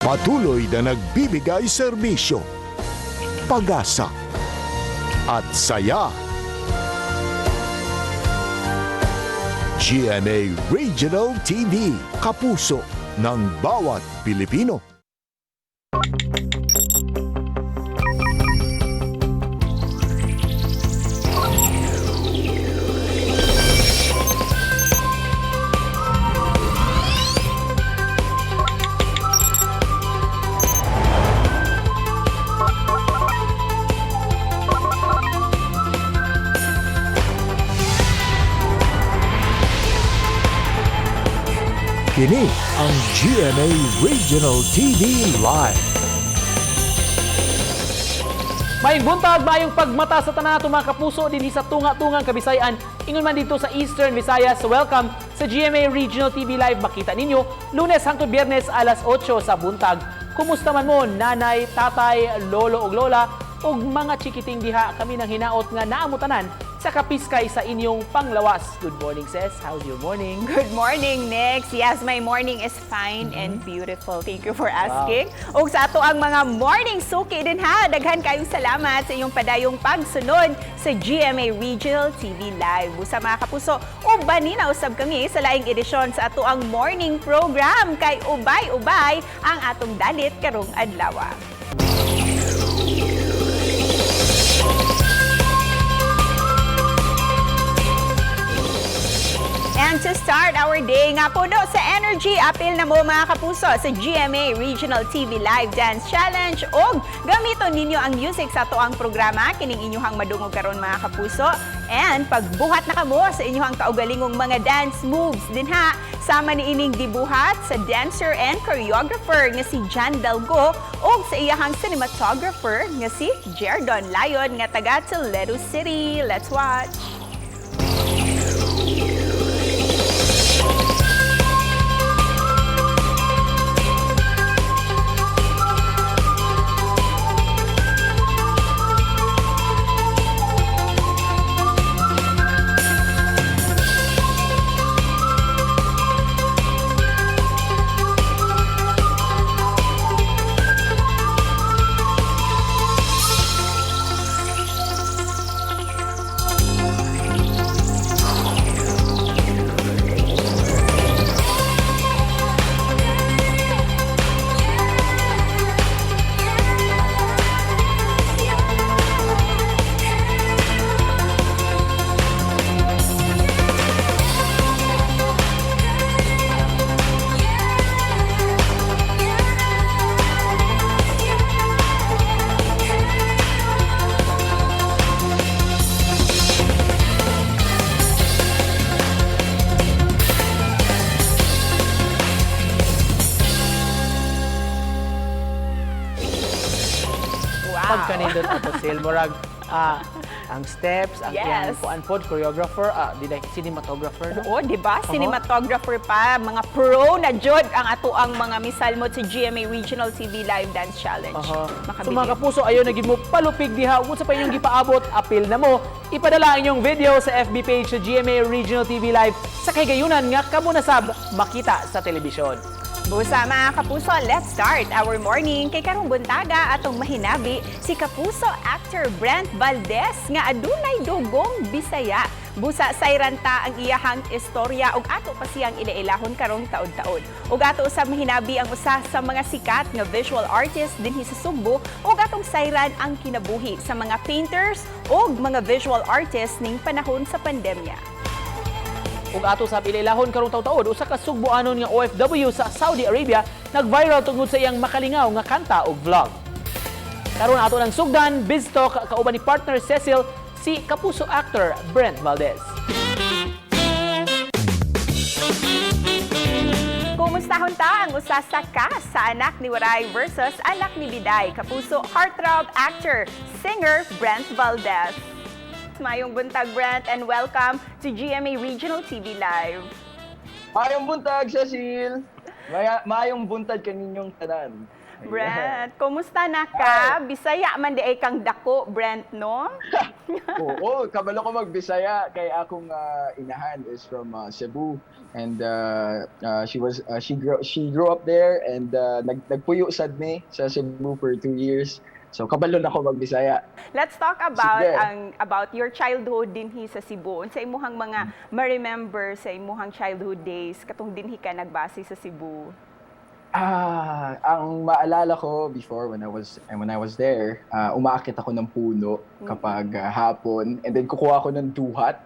Patuloy na nagbibigay serbisyo, pag-asa, at saya. GMA Regional TV, kapuso ng bawat Pilipino. Kini ang GMA Regional TV Live. Maayong buntag, maayong pagmata sa tanan nato, mga kapuso, dinhi sa tunga-tungang Kabisayan, ingon man dito sa Eastern Visayas. Welcome sa GMA Regional TV Live. Makita ninyo Lunes hangtod Biyernes, alas 8 sa buntag. Kumusta man mo, nanay, tatay, lolo ug lola ug mga chikiting diha? Kami nang hinaot nga naamutanan sa kapiskay sa inyong panglawas. Good morning, sis. How's your morning? Good morning, Nix. Yes, my morning is fine and beautiful. Thank you for asking. Ug sa ato ang mga morning suki din ha, daghan kayong salamat sa inyong padayong pagsunod sa GMA Regional TV Live. Busa, mga kapuso, uban ni na usab kami sa laing edisyon sa ato ang morning program kay ubay-ubay ang atong dalit karong adlaw. And to start our day nga puno sa energy, apil na mo, mga kapuso, sa GMA Regional TV Live Dance Challenge og gamiton ninyo ang music sa atoang programa kining inyuhang madungog karon, mga kapuso. And pagbuhat na kamo sa inyuhang kaugalingong mga dance moves dinha sama ni ining gibuhat sa dancer and choreographer nga si Jan Dalgo ug sa iyahang cinematographer nga si Jerdon Lion nga taga Toledo City. Let's watch. Wow. Pagkanindot ato sil, murag ang steps, ang iyang kuan pod, choreographer, di na cinematographer, no? Oo, di ba? Cinematographer pa, mga pro na jud ang ato ang mga misalmot sa GMA Regional TV Live Dance Challenge. So, mga kapuso, ayo na gid mo palupig diha. Ug unsa pa inyong gipaabot, apil na mo. Ipadala ang inyong video sa FB page sa GMA Regional TV Live sa kahigayunan nga kamo na sab makita sa telebisyon. Busa, mga kapuso, let's start our morning. Kay karong buntaga atong mahinabi si kapuso actor Brent Valdez nga adunay dugong Bisaya. Busa sayran ta ang iyahang istorya ug ato pa siyang ilailahon karong taud-taod. Ug ato usab mahinabi ang usa sa mga sikat nga visual artist dinhi sa Sugbo ug atong sayran ang kinabuhi sa mga painters ug mga visual artists ning panahon sa pandemya. Ug ato sa ilailahon karong taud-taod, usa ka Sugboanon nga OFW sa Saudi Arabia nag-viral tungod sa iyang makalingaw nga kanta ug vlog. Karon ato ng sugdan, Biz Talk kauban ni partner Cecil, si kapuso actor Brent Valdez. Kumustahon ta ang usa sa cast sa Anak ni Waray versus Anak ni Biday. Kapuso heartthrob actor, singer Brent Valdez. Mayong buntag, Brent, and welcome to GMA Regional TV Live. Mayong buntag, Cecil! Maya, maayong buntag kaninyong tanan. Ayan. Brent, kumusta na ka? Bisaya man diay kang dako, Brent, no? Oo, kabalo ko magbisaya kay akong inahan is from Cebu and she grew up there and nagpuyo sad mi sa Cebu for 2 years. So kabalo na ko magbisaya. Let's talk about Sige. Ang about your childhood dinhi sa Cebu. Unsa imuhang mga ma-remember sa imuhang childhood days katong dinhi ka nagbase sa Cebu? Ah, ang maalala ko before when I was there, umaakyat ako ng puno kapag hapon and then kukuha ako ng duhat.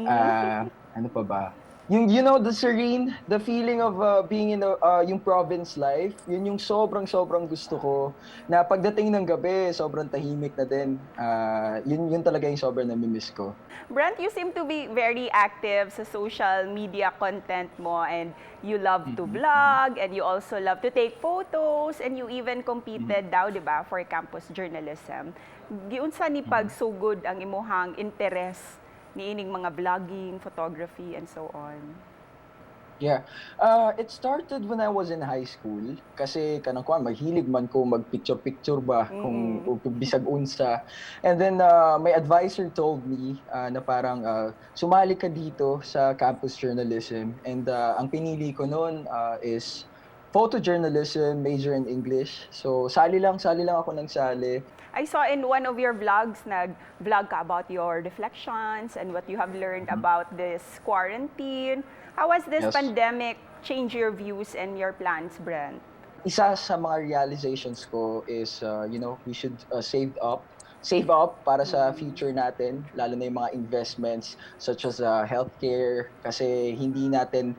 Ah, ano pa ba? Yung the serene, the feeling of being in yung province life, yun yung sobrang sobrang gusto ko. Na pagdating ng gabi, sobrang tahimik na din. Ah, yun yun talaga yung sobrang namimiss ko. Brent, you seem to be very active sa social media content mo and you love to vlog and you also love to take photos and you even competed daw, di ba, for campus journalism. Giunsa ni pagsugod ang imuhang interes niining mga vlogging, photography and so on? Yeah. It started when I was in high school kasi kanang kuan, mahilig man ko mag-picture-picture ba kung bisag unsa. And then my advisor told me na parang sumali ka dito sa campus journalism and ang pinili ko noon is photojournalism, major in English. So sali lang ako ng sali. I saw in one of your vlogs, nag-vlog ka about your reflections and what you have learned about this quarantine. How has this pandemic changed your views and your plans, Brent? Isa sa mga realizations ko is, we should save up para sa future natin, lalo na yung mga investments such as healthcare kasi hindi natin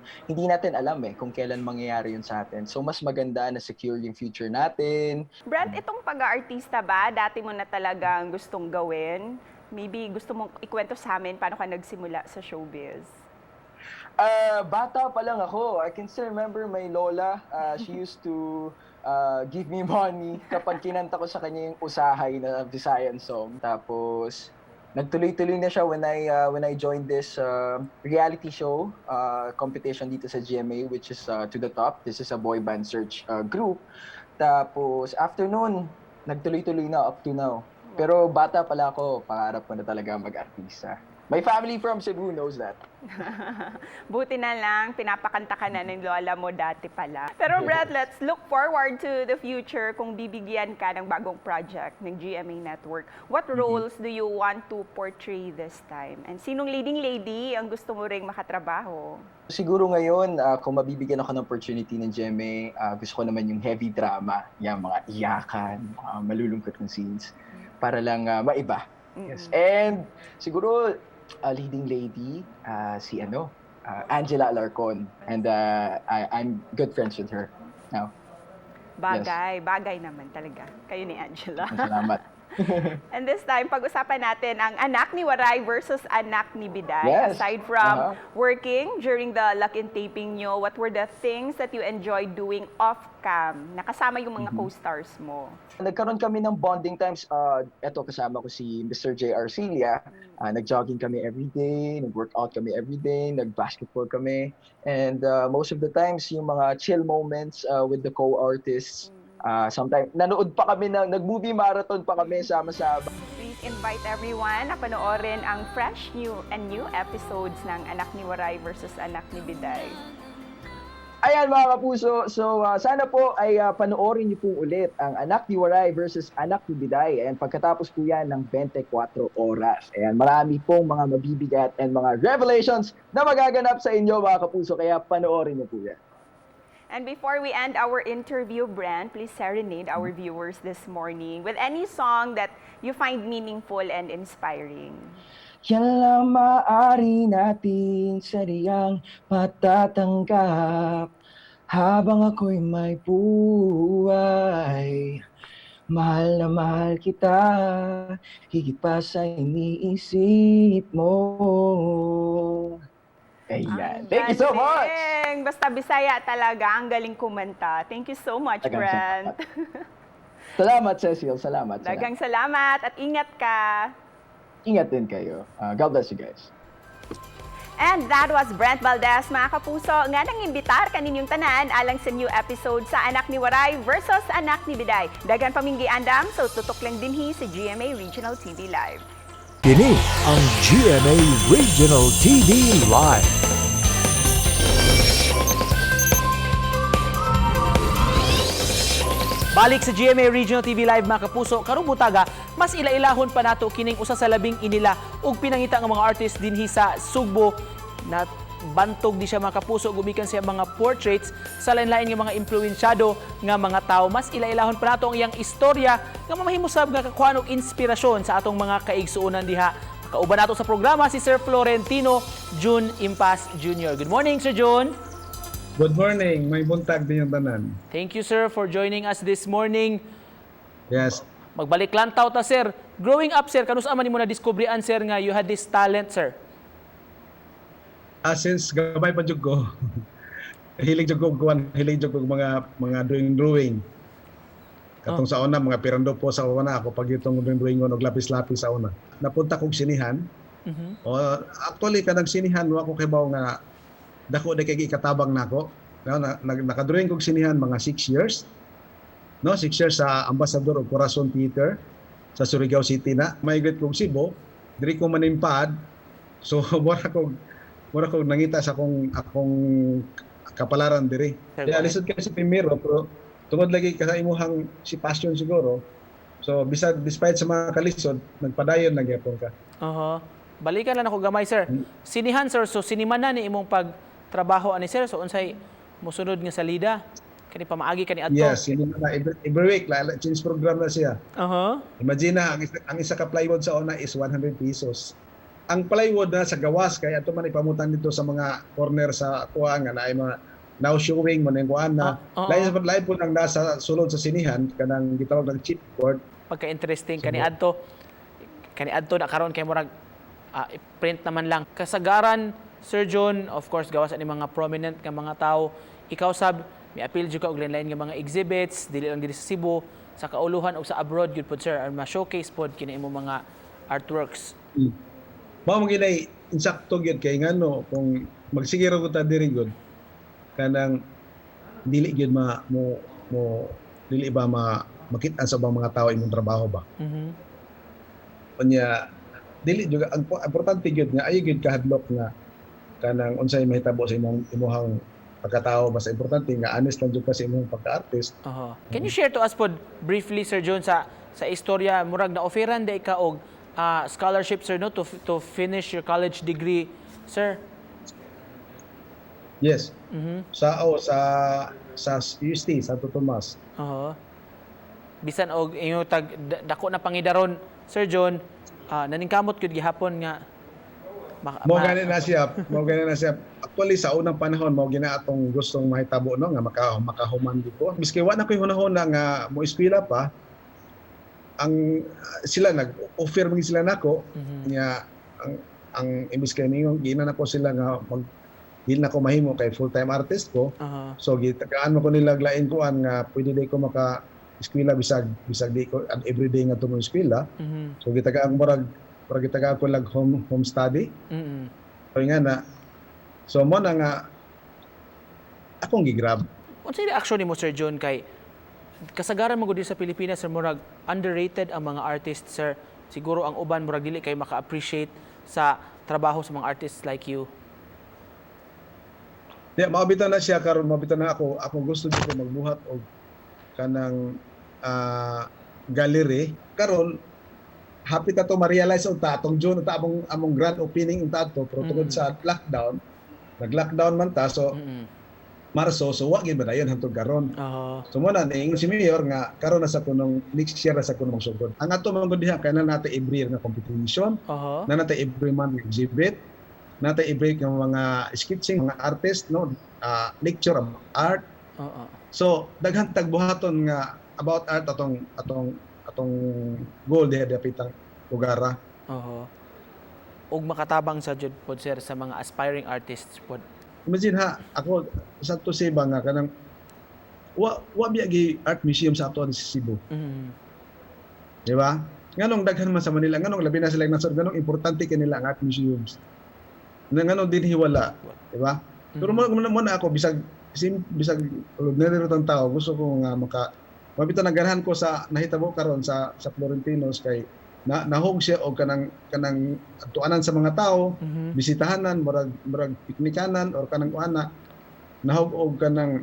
alam eh kung kailan mangyayari yun sa atin. So mas maganda na secure yung future natin. Brent, itong pag-aartista ba, dati mo na talagang gustong gawin? Maybe gusto mong ikwento sa amin paano ka nagsimula sa showbiz? Bata pa lang ako. I can still remember my lola. She used to give me money kapag kinanta ko sa kanya yung "Usahay" na Visayan song. Tapos, nagtuloy-tuloy na siya when I joined this reality show competition dito sa GMA, which is To The Top. This is a boy band search group. Tapos after nun, nagtuloy-tuloy na up to now. Pero bata pala ako, pangarap ko na talaga mag-artista. My family from Cebu knows that. Buti na lang, pinapakanta ka na ng lola mo dati pala. Pero Brent, let's look forward to the future kung bibigyan ka ng bagong project ng GMA Network. What roles do you want to portray this time? And sinong leading lady ang gusto mo ring makatrabaho? Siguro ngayon, kung mabibigyan ako ng opportunity ng GMA, gusto ko naman yung heavy drama, yung mga iyakan, mga malulungkot na scenes, para lang maiba. Yes. And siguro, leading lady, si ano, Angela Alarcon. And I'm good friends with her now. Bagay, bagay naman talaga. Kayo ni Angela. Salamat. And this time, pag-usapan natin ang Anak ni Waray versus Anak ni Biday. Aside from working during the lock-in taping nyo, what were the things that you enjoyed doing off-cam? Nakasama yung mga co-stars mo. Nagkaroon kami ng bonding times. Eto, kasama ko si Mr. J. Arcilia. Nag-jogging kami everyday, nag-workout kami everyday, nag-basketball kami. And most of the times, yung mga chill moments with the co-artists. Sometimes, nanood pa kami, nag-movie marathon pa kami sama-sama. Please invite everyone na panoorin ang fresh new and new episodes ng Anak ni Waray versus Anak ni Biday. Ayan, mga kapuso, so sana po ay panoorin niyo po ulit ang Anak ni Waray versus Anak ni Biday. And pagkatapos po yan ng 24 oras. Ayan, marami pong mga mabibigat and mga revelations na magaganap sa inyo, mga kapuso. Kaya panoorin niyo po yan. And before we end our interview, Brent, please serenade our viewers this morning with any song that you find meaningful and inspiring. Yan lang maaari natin sadyang matatanggap habang ako'y may buhay. Mahal na mahal kita, higit pa sa iniisip mo. Ayan. Ang Thank you so much! galing! Basta Bisaya talaga, ang galing kumanta. Thank you so much, Daghang Brent. Salamat, Cecil. Salamat. Salamat. Daghang salamat at ingat ka. Ingat din kayo. God bless you guys. And that was Brent Valdez, mga kapuso, nga nang imbitar kaninyong tanan alang sa new episode sa Anak ni Waray versus Anak ni Biday. Daghan pa ming giandam, so tutok lang dinhi sa GMA Regional TV Live. Kini ang GMA Regional TV Live. Balik sa GMA Regional TV Live, mga kapuso, karong butaga, mas ila-ilahon pa nato kining usa sa labing inila ug pinangita nga mga artist dinhi sa Sugbo na bantog di siya, mga kapuso, gumikan siya mga portraits sa lain-lain nga mga impluensyado nga mga tao. Mas ila-ilahon pa nato ang iyang istorya nga mamahimo sab nga kakuan og inspirasyon sa atong mga kaigsuonan diha. Kauban nato sa programa si Sir Florentino June Impas Jr. Good morning, Sir June. Good morning, maayong buntag ninyong tanan. Thank you, sir, for joining us this morning. Yes. Magbalik lantaw ta, sir. Growing up, sir, kanus-a man nimo na diskubrian, sir, nga you had this talent, sir? Ah, since gamay pa jud ko, hilig jud ko kuan, hilig jud ko mga drawing drawing. Katong sa una mga pirando po sa una ako pag itong drawing drawing og lapis-lapis sa una. Napunta kog sinihan. O, actually kanang sinihan wa ko kibaw nga dako na kay ikatabang nako. No, naka-drawing kog sinihan mga 6 years. No, 6 years sa Ambassador of Corazon Theater sa Surigao City na. Migrate kog Cebu, diri ko manimpad. So mura ko nangita sa akong kapalaran diri. Sir, Yeah, go ahead. lisod kasi primero pero tungod lagi ka sa imuhang si passion siguro. So bisag despite sa mga kalisod, nagpadayon na gyapon ka. Oho. Balikan lang ako gamay, sir. Sinihan, sir, so siniman na ni imong pagtrabaho ani, sir. So unsay mosunod nga salida? Kani pamaagi kani adto. Yes, sino na every week la change program na siya. Imagine na ang isa ka plywood sa una is 100 pesos. Ang plywood na sa gawas kay ato man ipamutang dito sa mga corner sa kuha nga naay mga now showing man yung kuan na. Ah, oo. Lain lain po nang nasa sulod sa sinihan kanang gitawag ng chipboard. Pagka-interesting kani adto. Kani adto na karon kay murag print naman lang. Kasagaran, Sir John, of course gawas ani mga prominent nga mga tao. Ikaw sab mi-apil jud ka og lain-lain nga mga exhibits dili lang diri sa Cebu, sa kauluhan og sa abroad gyud pod, sir, aron ma-showcase pod kini imong mga artworks. Mao man ginay insakto gyud kay ngano kung magsige ra ko ta diri gyud kanang dili gyud ma mo mo dili ba ma makit-an sa ubang mga tao imong trabaho ba. Unya dili jud ang importante gyud nga ayo gyud kahadlok nga kanang unsay mahitabo sa imong imuhang pagkatao, basta importante nga honest lang jud ka sa imong pagka-artist. Oho. Can you share to us pod briefly, Sir John, sa istorya murag na offeran day ka og scholarship, sir, no, to finish your college degree, sir? Yes. Sa oh, sa UST, Santo Tomas. Oo. Bisan og inyo tag dako na pangidaron, Sir John, naningkamot gyud gihapon nga Mo gani na siya, mo gani na siya. Actually sa unang panahon mao gina atong gustong mahitabo no nga makahuman dito. Miski wa na koy hunahuna nga mo eskwela pa, ang sila nag-offer man sila nako nga ang imbis kay ningon giina nako sila nga mag dili na ko mahimo kay full-time artist ko. So gitagaan mo ko nila lain kuan nga pwede day ko maka eskwela bisag di ko and everyday nga mo eskwela. So gitagaan murag gitagaan ko lag home home study. So nga na so mo na nga akong gigrab. Unsay reaksyon nimo, Sir John, kay kasagaran man gud diri sa Pilipinas, sir, murag underrated ang mga artists, sir? Siguro ang uban murag dili kay maka-appreciate sa trabaho sa mga artists like you. Di mao bitaw na siya karon, mao bitaw na ako ako gusto dito magbuhat og kanang gallery karon. Happy ta to ma-realize unta atong June unta among grand opening unta ato, pero tungod sa lockdown, nag-lockdown man ta, so Marso, so wa gyud ba dayon hantod karon. So mo na niingon si Mayor nga karon na sa kunong next year na sa kunong magsugod. Ang ato man gud diha kay na natin every year nga competition, na natin every month nga exhibit, natin every nga mga sketching, mga artist no, lecture about art. So daghan tagbuhaton nga about art atong goal diha dapitang lugara. Oo. Ug makatabang sa jud pod, sir, sa mga aspiring artists pod. Imagine ha, ako sa to say ba nga kanang wa biya gi art museum sa ato sa Cebu. Di ba? Nganong daghan man sa Manila, nganong labi na sila nasod, nganong importante kanila ang art museums. Na ngano dinhi wala, di ba? Pero mo na ako bisag bisag ordinary tang tao, gusto ko nga maka mabita na ganahan ko sa nahitabo karon sa Florentinos kay na nahog siya og kanang adtuanan sa mga tao, bisitahanan, murag piknikanan or kanang kuana, nahog og kanang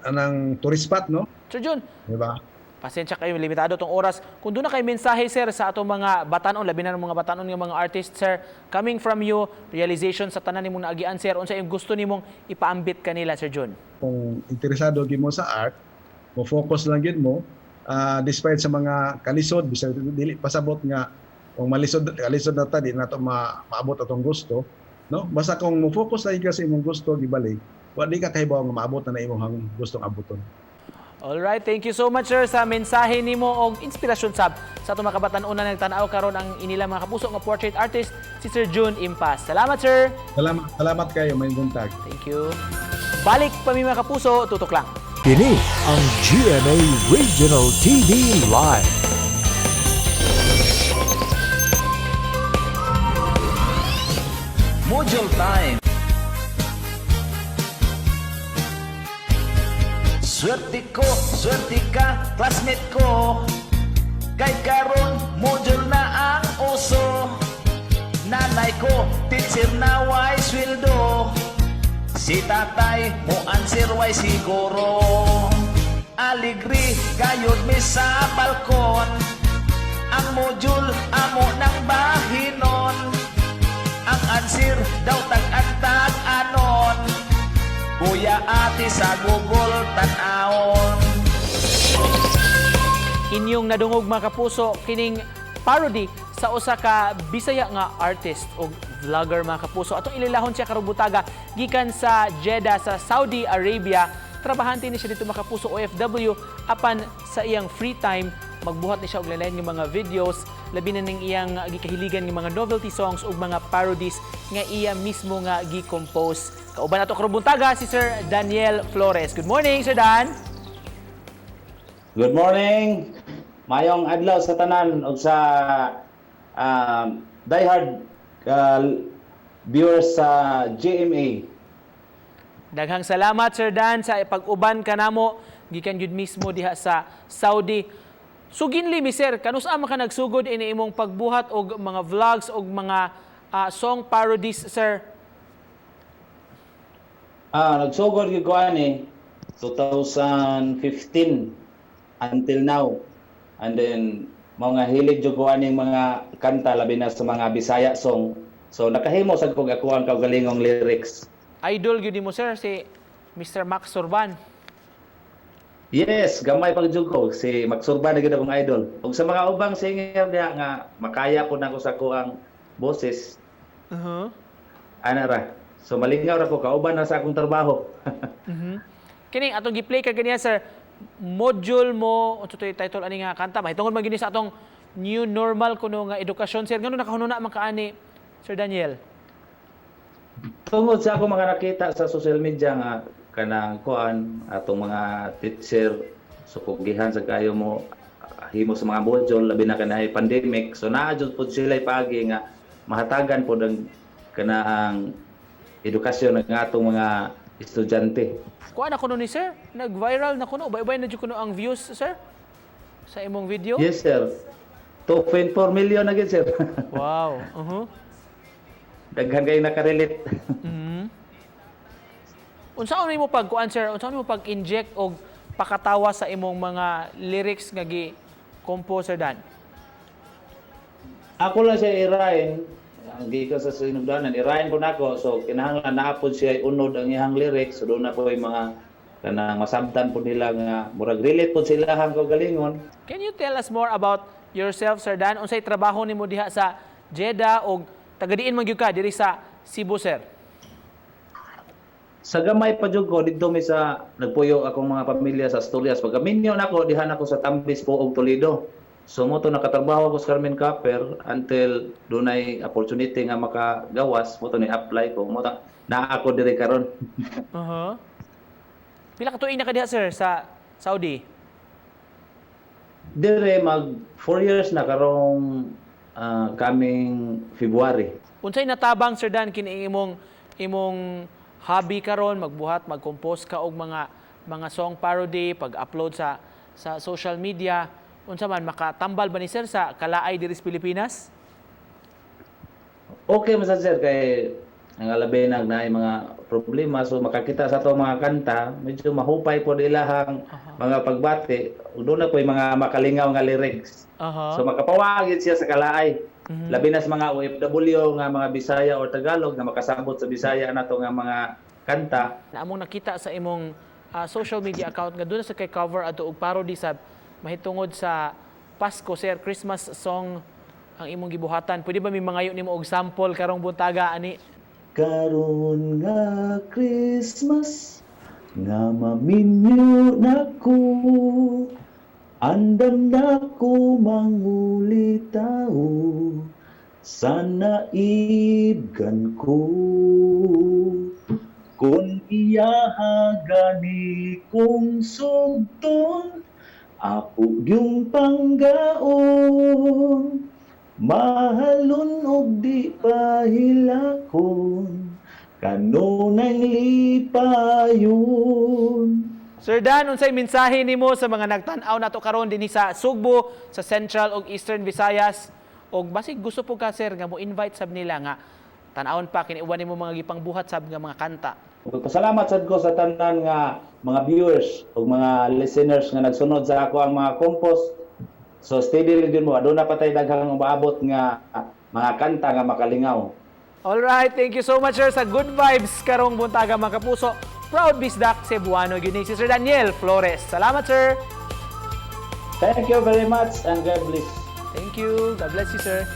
anang tourist spot, no? Sir Jun, di ba? Pasensya kayo, limitado tong oras. Kung doon na kay mensahe, sir, sa atong mga batanon, labi na ng mga batanon nga mga artist, sir, coming from you, realization sa tanan nimong naagian, sir, unsa yung gusto nimong ipaambit kanila, Sir Jun? Kung interesado gyud mo sa art, mo focus lang gyud mo, despite sa mga kalisod, bisag dili pasabot nga kung malisod kalisod na ta, di nato maabot atong gusto, no? Basta kung mo focus lang ka sa imong gusto gibalik, wa di ka kahibaw nga maabot na na imong gustong abuton. Alright, thank you so much, sir, sa mensahe nimo og inspirasyon sab sa atong mga kabatan-unan nagtan-aw karon ang inila mga kapuso nga portrait artist si Sir Jun Impas. Salamat, sir. Salamat, salamat kayo, may buntag. Thank you. Balik pa mi, mga kapuso, tutok lang. Kini ang GMA Regional TV Live. Module time. Swerte ko, swerte ka, classmate ko. Kay karon module na ang uso. Nanay ko, teacher na way sweldo. Si tatay mo answer way siguro. Aligri gayud mi sa balkon. Ang module amo ng bahinon. Ang answer daw tag-antag anon. Kuya ate sa Google tan-aon. Inyong nadungog, mga kapuso, kining parody sa usa ka Bisaya nga artist o vlogger, mga kapuso. Atong ililahon siya karong buntaga gikan sa Jeddah sa Saudi Arabia. Trabahante ni siya dito, mga kapuso, OFW, apan sa iyang free time magbuhat ni siya og lain nga mga videos, labi na ning iyang gikahiligan nga mga novelty songs ug mga parodies nga iya mismo nga gi-compose. Kauban nato karong buntaga si Sir Daniel Flores. Good morning, Sir Dan. Good morning. Mayong adlaw sa tanan ug sa diehard viewers sa GMA. Daghang salamat, Sir Dan, sa pag-uban kanamo gikan gyud mismo diha sa Saudi. Suginli mi, sir, kanus-a man ka nagsugod ini imong pagbuhat og mga vlogs og mga song parodies, sir? Nagsugod gyud ko ani 2015 until now. And then mga hilig jud ko aning mga kanta, labi na sa mga Bisaya song. So nakahimo sad kog ako ang kaugalingong lyrics. Idol gyud nimo, sir, si Mr. Max Surban. Yes, gamay pag jud ko si Max Surban na gyud akong idol. Ug sa mga ubang singer diha nga makaya po nako sa kuang boses. Ana ra. So malingaw ra ko kauban na sa akong trabaho. Kini atong gi-play ka ganiya, sir, "Module Mo", unsa to'y title ani nga kanta? Mahitungod man gyud ni sa atong new normal kuno nga edukasyon, sir. Ngano nakahununa man kaani, Sir Daniel? Tungod sa ako mga nakita sa social media nga kanang kuan atong mga teacher, so kugihan sa kayo mo himo sa mga module, labi na kanay pandemic, so naa jud pud sila paagi nga mahatagan pod ang kanang edukasyon ng atong mga estudyante. Kuha na kuno ni sir, nag-viral na kuno, ubay-ubay na jud kuno ang views, sir, sa imong video. Yes, sir. 2.4 million na gid, sir. Daghan kayo nakarelate. Unsaon nimo pag kuan, sir? Unsaon nimo pag-inject og pakatawa sa imong mga lyrics nga gi compose, Sir Dan? Ako lang siya irain, ang gikan sa sinugdanan, irain ko nako, so kinahanglan naa pod siya unod ang iyang lyrics, so doon na po yung mga kanang masabtan po nila nga murag relate po sila hang kaugalingon. Can you tell us more about yourself, Sir Dan? Unsay trabaho nimo diha sa Jeddah og taga-diin man gyud ka diri sa Cebu, sir? Sa gamay pa jud ko didto mi sa nagpuyo akong mga pamilya sa Asturias. Pagka minyo nako diha nako sa Tambis po og Toledo. So mo to nakatrabaho ako sa Carmen Copper until dunay opportunity nga makagawas mo to ni apply ko mo ta naa ako diri karon. Pila ka tuig na ka diha, sir, sa Saudi? Dire mag 4 years na karong coming February. Unsay natabang, Sir Dan, kini imong hobby karon, magbuhat, mag-compose ka og mga song parody, pag-upload sa social media, unsa man, makatambal ba ni, sir, sa kalaay diri sa Pilipinas? Okay man sad, sir, kay ang labi na naay mga problema, so makakita sa ato mga kanta, medyo mahupay pod ilahang mga pagbati. Duna koy mga makalingaw nga lyrics. So makapawagid siya sa kalaay. Labi na sa mga OFW nga mga Bisaya or Tagalog nga makasabot sa Bisaya nato nga mga kanta. Na among nakita sa imong social media account nga duna sa kay cover ato og parody sa mahitungod sa Pasko, sir, Christmas song ang imong gibuhatan. Pwede ba may mangayo nimo og sample karong buntaga ani? Karon nga Christmas nga maminyo nako, andam nako mangulitaw sa naibgan ko. Kung iyaha gani kong sugton, ako yung panggaon. Mahalon og di pahilakon, kanunay lipayon. Sir Dan, unsay mensahe nimo sa mga nagtan-aw nato karon dinhi sa Sugbo, sa Central ug Eastern Visayas? Og basig gusto po ka, sir, nga mo invite sab nila nga tan-awon pa kini uban nimo mga gipangbuhat sab nga mga kanta. Pasalamat sad ko sa tanan nga mga viewers ug mga listeners nga nagsunod sa ako ang mga compose. So steady lang gyud mo, aduna pa tay daghang umaabot nga mga kanta nga makalingaw. All right, thank you so much, sir, sa good vibes karong buntaga, mga kapuso. Proud Bisdak Cebuano gyud ni si Sir Daniel Flores. Salamat, sir. Thank you very much and God bless. Thank you. God bless you, sir.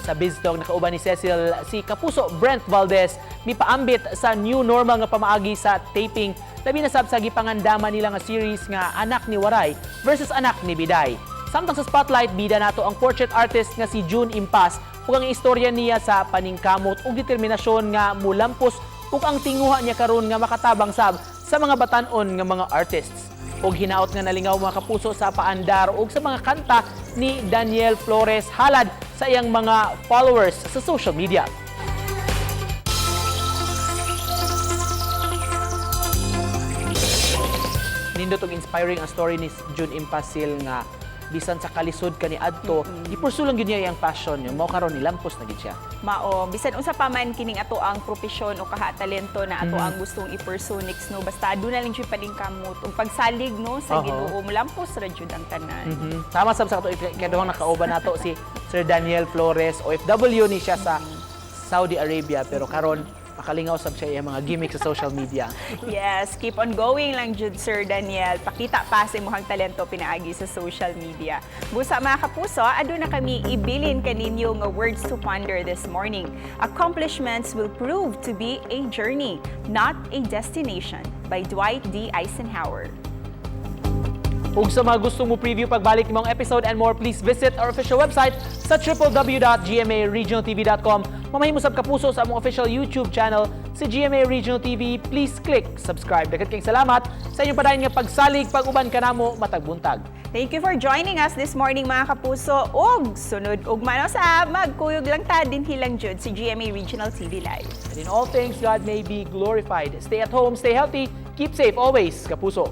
Sa BizTalk, nakauban ni Cecil si Kapuso Brent Valdez, mipaambit sa new normal nga pamaagi sa taping, labi na sab sa gipangandama nila nga series nga Anak ni Waray versus Anak ni Biday. Samtang sa Spotlight, bida nato ang portrait artist nga si June Impas ug ang istorya niya sa paningkamot ug determinasyon nga mulampos ug ang tinguha niya karon nga makatabang sab sa mga batan-on nga mga artists. Og hinaot nga nalingaw, mga kapuso, sa paandar ug sa mga kanta ni Daniel Flores halad sa iyang mga followers sa social media. Nindot og inspiring ang story ni June Impasil nga bisan sa kalisod kani adto, i-pursue lang gyud niya iyang passion. Yung mao karon nilampos na gid siya. Mao, bisan unsa pa man kining ato ang propesyon o kaha talento na ato ang gustong i-pursue next, no, basta aduna lang jud paningkamot ug pagsalig, no, sa Ginoo, molampos ra jud ang tanan. Tama sab sa ato ikaduhang nakauban nato si Sir Daniel Flores, OFW ni siya sa Saudi Arabia, pero karon makalingaw sab siya iyang mga gimmick sa social media. Yes, keep on going lang jud, Sir Daniel. Pakita pa sa imong talento pinaagi sa social media. Busa, mga kapuso, aduna kami ibilin kaninyo nga words to ponder this morning. "Accomplishments will prove to be a journey, not a destination," by Dwight D. Eisenhower. Ug sa mga gusto mo preview pagbalik nimong episode and more, please visit our official website sa www.gmaregionaltv.com. Mamahimo sab, kapuso, sa among official YouTube channel si GMA Regional TV. Please click subscribe. Daghan kayong salamat sa inyong padayon nga pagsalig pag-uban kanamo matag buntag. Thank you for joining us this morning, mga kapuso. Ug sunod ugma na usab, magkuyog lang ta dinhi lang jud sa GMA Regional TV Live. And in all things, God may be glorified. Stay at home, stay healthy, keep safe always, kapuso.